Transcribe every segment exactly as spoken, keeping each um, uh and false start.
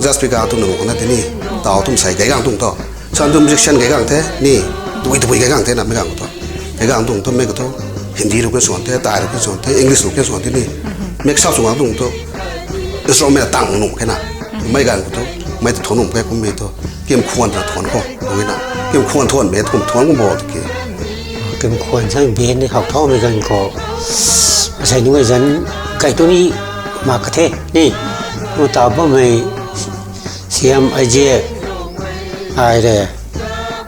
Just pika tu nunc khou na tini, tau tum sei gay gang tung tho. San tum reaction gay gang the, ni, tui tui gay gang the na, mei gang tho. Gay gang tung tho, mei khou tho, Hindi ruk ke suan the, Thai ruk ke suan the, English ruk ke suan the ni. Mei sa suan tung tho, instrument tang nung khe na. Mei gang tho, mei tho nung khe kum mei tho. Kim khwan ta thon kho, nung na. Kim khwan thon mei, kum thon kum bo tho ki. Kim khwan sang ben ni khau thau mei gan khou. Asei nunc zan kai tu ni mak ka the ni. Mu ta bam mei siam ai je ai re.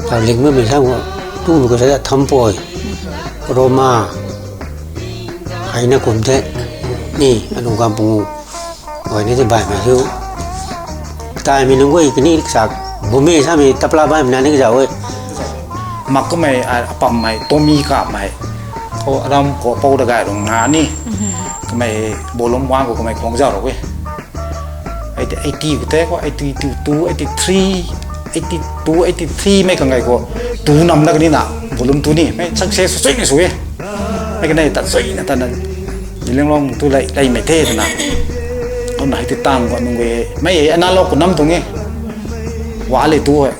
Ta ling mei mei sang tu mei ko sa tham poi. Roma ai na kum the ni anu gam pungu. Oi ni ti bai mei tu. Tai mei nunc gui kani sak. Bumi sa mei tapla bai mei na ni kazau e. Mak kamei, a, apam mei, Tommy ka mei. Ko aram ko pou da gai rung na ni. Kamei bolom wang ko kamei khong zau rou e. Ai ti eighty ko te ko, eighty two, eighty three, eighty two, eighty three mei kangai ko. Tu nam na kani na, bolom tu ni. Mei success sui ni sui e. Mei kanei ta sui na ta na. Zeliangrong tu lei, lei mei the ta na. Kum na hei ti tang ko nung e. Mei e, ana lo ko nam tung e. Wa le tu e.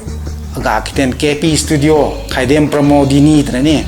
Aga kiten K P Studio, Khaidem Pramodini tana ni.